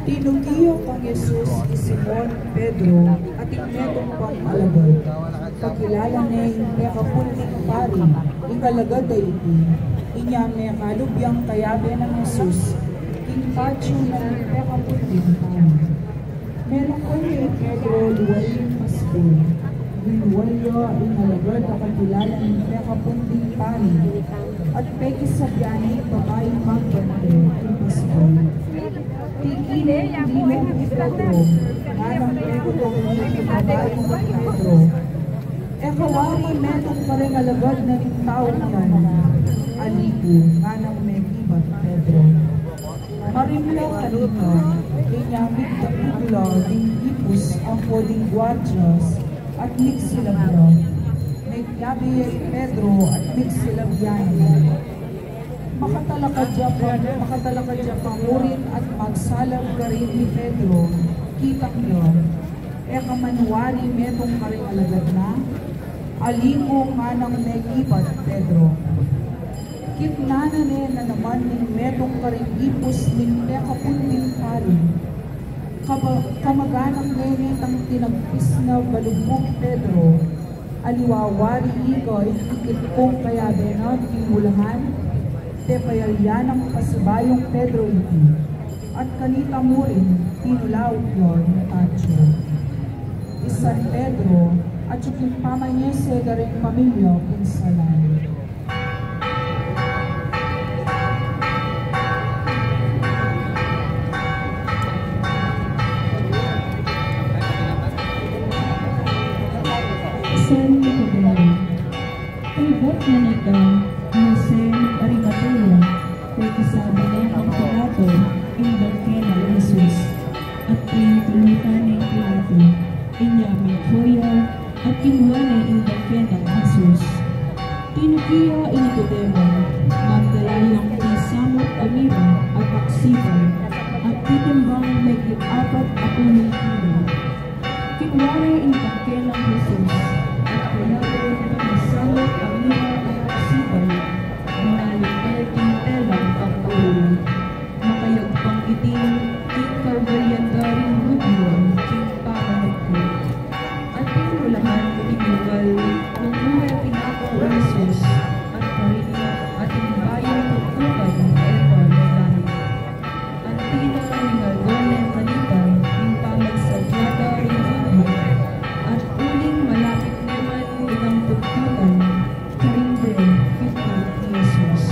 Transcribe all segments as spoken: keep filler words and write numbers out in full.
Tinuki ya kang Jesus i Simon Pedro at ing metung pang alagad. Kakilala ne ing pekapun ding pari, ing alagad a iti, inya mekalub yang kayabe nang Jesus king patio ning pekapun ding pari. Melukwan ya i Pedro luwal ning pasbul. Linwal ya ing alagad a kakilala ning pekapun ding pari, at pekisabian ne ing babaing magbante king pasbul. Tiki ne ing lilung i Pedro, nganang pekutong ne ing babaing Pedro. E ka wari metung karing alagad na ning taung yan? Ali ku, nganang mekibat Pedro. Marimla kanita, inya migdapug la ding ipus ampo ding guardias at migsilab la. Mekiabe ya i Pedro at migsilab ya ne. Makatalakad ya pa, makatalakad ya pa murin at magsalab karin i Pedro, kitang ya. E ka man wari metung karing alagad na? Ali ku, nganang mekibat Pedro. Kitnan na ne na naman ning metung karing ipus ning pekapun ding pari. Kaba-, kamaganak ne nitang tinagpis na balubug Pedro. Aliwa wari ika ing ikit kung kayabe na king ulahan? Tepayal ya nang pasibayung Pedro iti, at kanita murin tinulaut ya ing patio. I San Pedro, atyu king pamanyese da ring pamilya king salan. San Nicodemo. Talbat na nita, i Jose ning Arimatea, pekisabi ne kang Pilato ing dangke nang Jesus, at pintulutan ne i Pilato, inya meko ya, at kinua ne ing dangke nang Jesus. Tinuki ya i Nicodemo, magdala yang tisamut a mira at aksipan, at titimbang meging apat a pulung kilo. Kinua ne ing dangke nang Jesus, at kayabe ning tisamut a mira at aksipan, binalud ne king telang pangkurul. Makayagpang iti king kaugalian da ring Judio king pamanagkut. Atin mu la man ing lugal nung nuwe pinaku i Jesus, at karin atin bayung tuktukan e pa megamit. Anti na ning aldo ne kanita ing pamagsadya da ring Judio, at uling malapit ne man itang tuktukan, karin de kitnan i Jesus.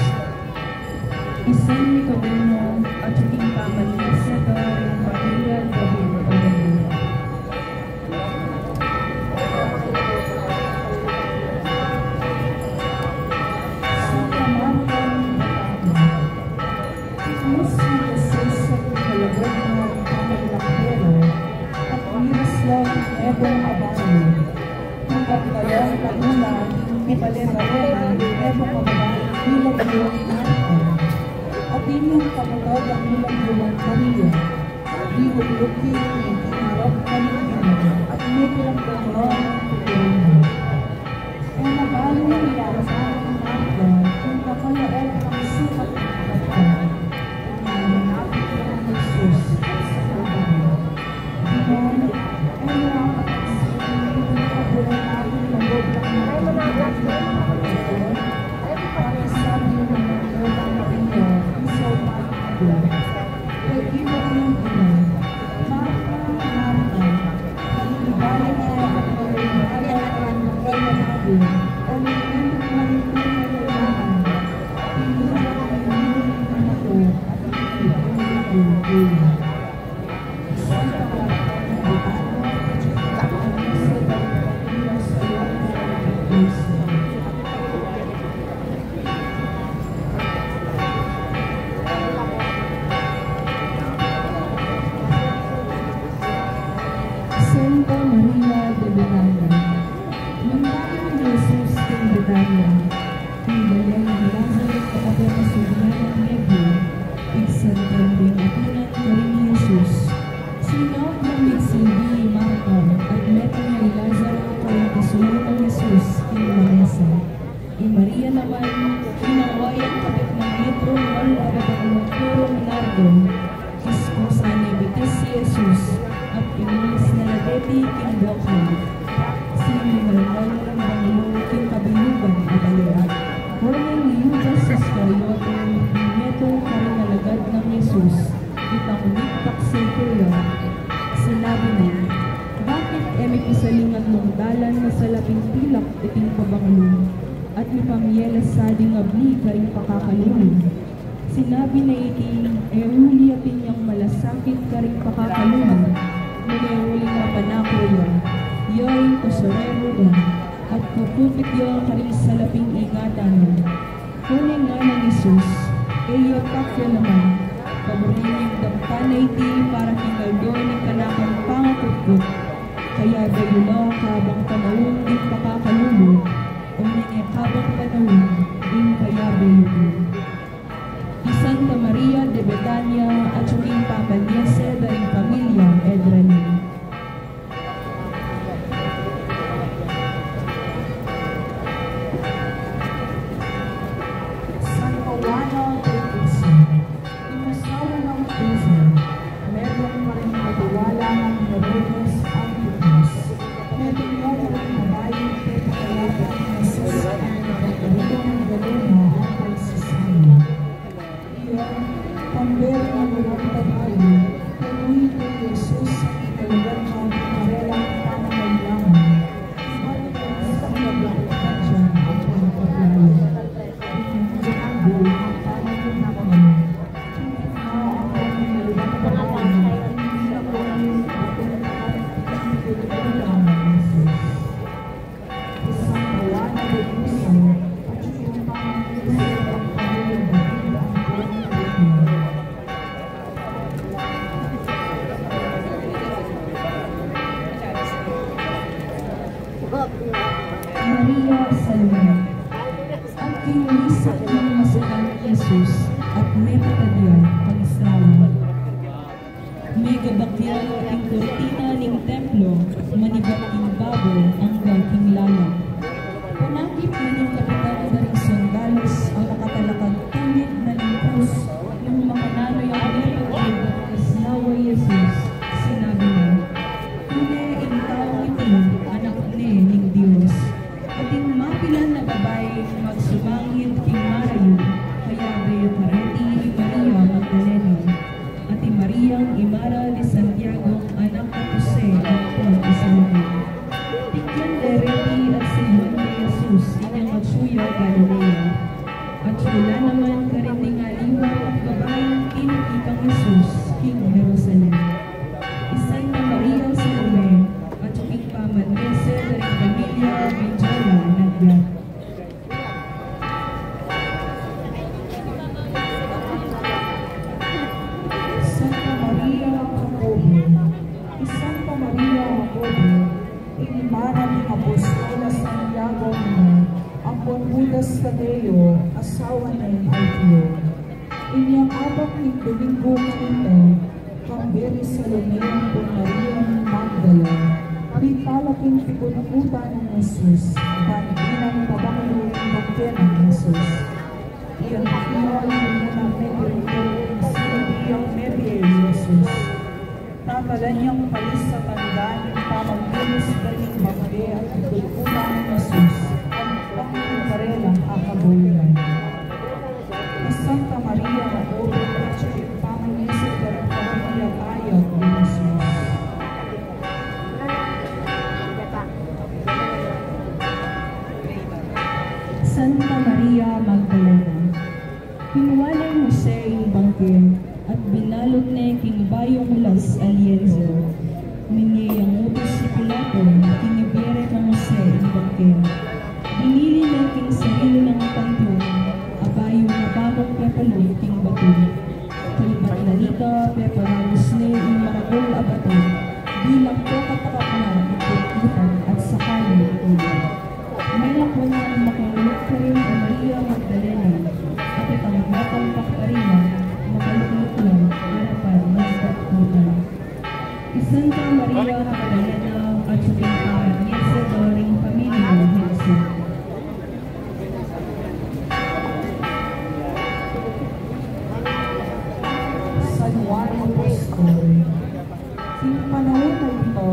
I San Nicodemo, atyu king pamanyese da ring pamilya David Oreño. Santa Marta ning Batavia. Itinus ne i Jesus king alagad na ing pamaglaktero, at miras la king ebung a bayu. King katkalang laguna, king bale-bale na ing ebung a bayu, milagro i Marta. Atin yang kamatad a milagro nang Maria. Dinukluk ya iti king arap na ning Ginu, at mekilanggang la ing piguru na. E na balu ing arapan nang Marta, king kakalaad nang sukat nang Marta. Inya linapit ya nang Jesus, at sinabi na, Ginu, e mu la kapansin ing kaburan nang lagad nang Marta? Pakisabi mu nang Maria, ing saupan ku. Pekibat ning Ginu, Marta, Marta, paligayan ka at paligayan ka ring bakal a bayu, o ning metung na ring tunay a kailangan. Tinuran ning Ginu ing anak na, at ikit ne ing lagyu. Santa Marta ning Batavia, Santa Maria de Betania. Nung dayung i Jesus king Betania, king bale nang Lazaro a kapamasignan nang Lebi, ing santo ning apunan karin king buak na, sinimbal na ning banglu king kabilugan a bale. Oneng i Judas Iscariote, metung karing alagad nang Jesus, itang migtaksil keya, sinabi na, "Bakit e mi pisaling atlung dalan na salaping pilak iting pabanglu, at mipamyelas sa ding abli karing pakakalulu?" Sinabi na iti, e uli atin yang malasakit karing pakakalulu, nune uling mapanako ya, ya ing kasareru da, at kakupit ya karing salaping ingatan na. Oneng ngana nang Jesus, e ya pakya naman, kaburi neng daptan na iti para king aldo ning kanakang pangakutkut, kayabe yu la kabang panaun ing pakakalulu, oneng e kabang panaun ing kayabe yu. I Santa Maria de Betania, atyu king pamanyese da ring pamilya Edranin. Santa Juana de Cusa, ing asawa nang Cusa, metung karing katiwala nang Herodes Antipas, metung ya karing babayi pepakayap nang Jesus king Maria Magdalena ampon si Simon. Iya, kambe ring aluang babayi, pinuy nang Jesus ing alagad na king karelang pamangailangan. Ibat na ing sangkadang kadyan ampon paglayo. Ing Diablo a pamangailangan. King gitna ampon ing aluang babayi, ing aluang babayi, ing aluang babayi, ing aluang babayi. Maria Salome. At king lisak nang masakan i Jesus, at mepatad ya pangisnawan. Megabakya ing kurtina ning templo, manibat king babo angga king lalam. Panakip na ning kapitan da ring sundalos a makatalakad tuwid na ning krus, nung makananu yang mepatad at pangisnawa i Jesus, sinabi na, "Tune ing taung iti, Anak ne ning Dios." Atin mapilan a babai magsumangid king marayu, kayabe ya kareti i Maria Magdalena, at i Mariang imara di Santiago, anak nang Jose, ampon i Salome. Tikyan de reti at sinubli ne Jesus inyang atyu ya Galilea. Atyu la naman karin ding aliwa at babai ing kiniti kang Jesus king Jerusalem. I Santa Maria Salome, atyu king pamanyese da ring pamilya Mendiola nagyat. Santa Maria Jacobo. I Santa Maria Jacobo, ing imara ning apostol a Santiago, ampon Judas Tadeo, asawa nang Alfeo. Inyang apat ning Domingo kanita, kambe ri Salome ampon Maria Magdala, rital a king pikutkutan nang Jesus, ban dinan pabanglu ing bangke nang Jesus. Iyan, iyan, iyan, iyan, iyan, Jesus. Tatalan yang palis a tanda ning pamagkinis da ring bangke at pikutkutan nang Jesus, at pangkarela a kabulian. I Santa Maria, Jacobo, atyu king pamanyese da ring pamilya Tayag nang Jesus. Santa Maria Magdalena. Kinua nang Jose ing bangke at binalut ne king bayung ulas a lienso. Minie yang utus i Pilato king ibie re kang Jose ing bangke. Binili ne king sarili nang panteon a bayung a bamung pepalub king batu. Kaybat na nita, peparagus ne ing maragul a batu bilang pekatakap na ning pikutkutan at saka ning ulo. Melakwan nang makaluklut karin i Maria Magdalena, at itang batang pakparian, makaluklut la arapan ning pikutkutan. I Santa Maria Magdalena, atyu king pamanyese da ring pamilya Hense. San Juan Apostol. King panaun a ita,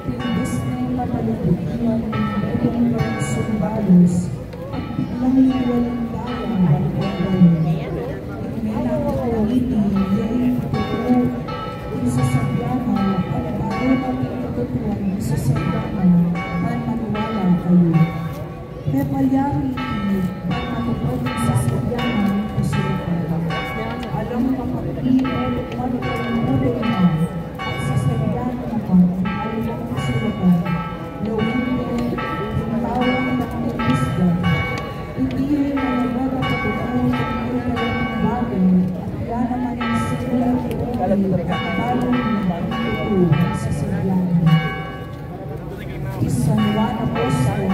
king Dios, at biglang linuwal ing daya at pagdalo. Ing menatag na ngeni, ya ing patutu, ing sasabian na, at baro na ing katutuan, ing sasabian na, ban maniwala kayu. Mepalyari iti, ban matupad ing sasabian na ning kasulatan. Alang kapatid, metung man ing kaluguran na, at sasabian na naman, alang kasulatan. Lawen de, ing tau ing pagtitisda. Iti ing managad a patutu, ing kayarian bagay, at ya naman ing sinulat king Biblia, at balu ning patutu, ing sasabian na. San Juan Apostol,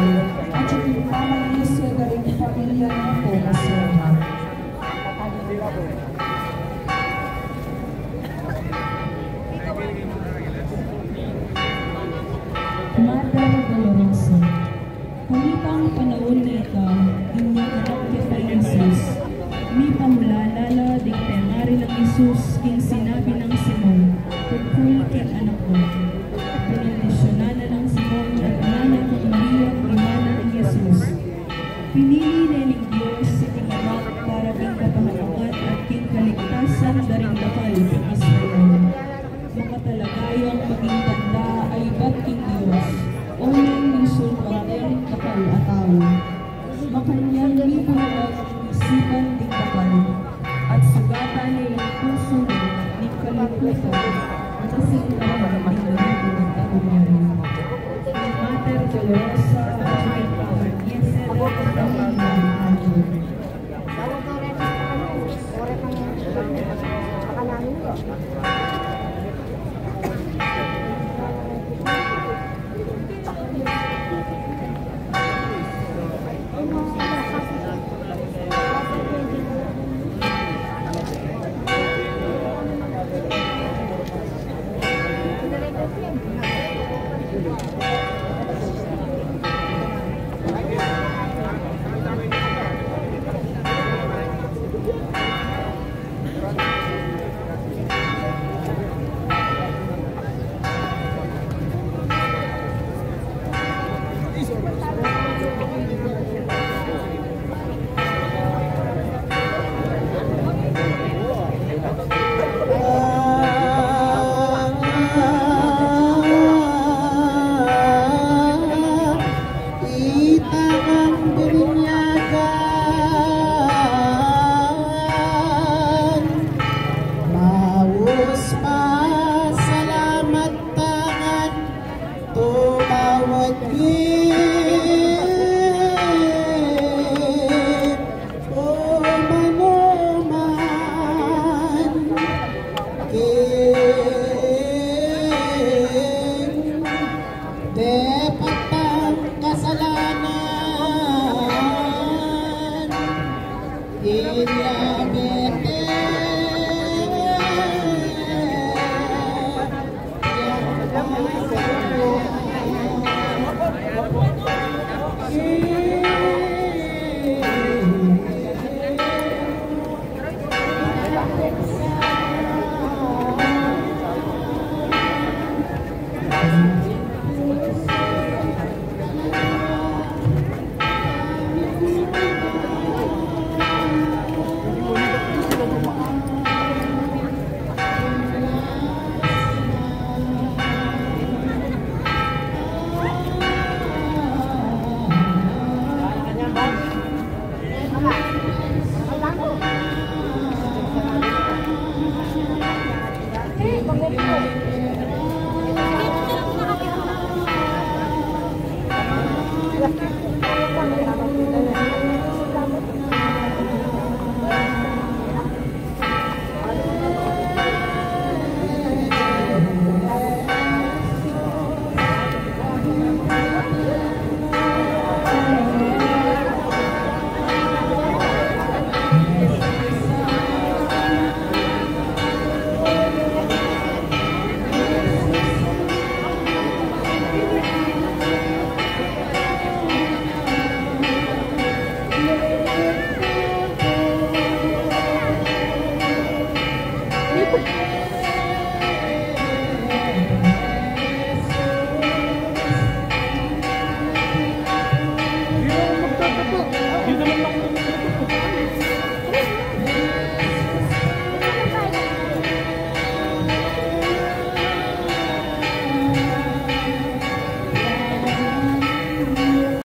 atiu king pamanyese karing pamilya na pu, masaya. Mater Dolorosa. Kanitang panaun na ita, inyang anak ya pa i Jesus. Mipamulala la ding pengari nang Jesus king sinabi nang Simon tungkul king anak na. Benendisyunan na nang Simon at ina na kang Maria, ing ina nang Jesus. Pinili ne ning Dios iting anak para king kapahanakan at king kaligtasan da ring dakal king Israel. Makatalagayang maging tanda a ibat king Dios, oneng ning sulpate ring dakal a tau. Makanyan mibulag ing isipan ding dakal, at sugatan ne ing pusu na ning kalungkutan, at kasintaran ding lagyu ning tagumpay. Mater Dolorosa, atiu king pamanyese karing pamilya na pu. Itang bininyagan, maus pasalamat tangan, tumawad king o manuman king depat tang kasalanan, king labete.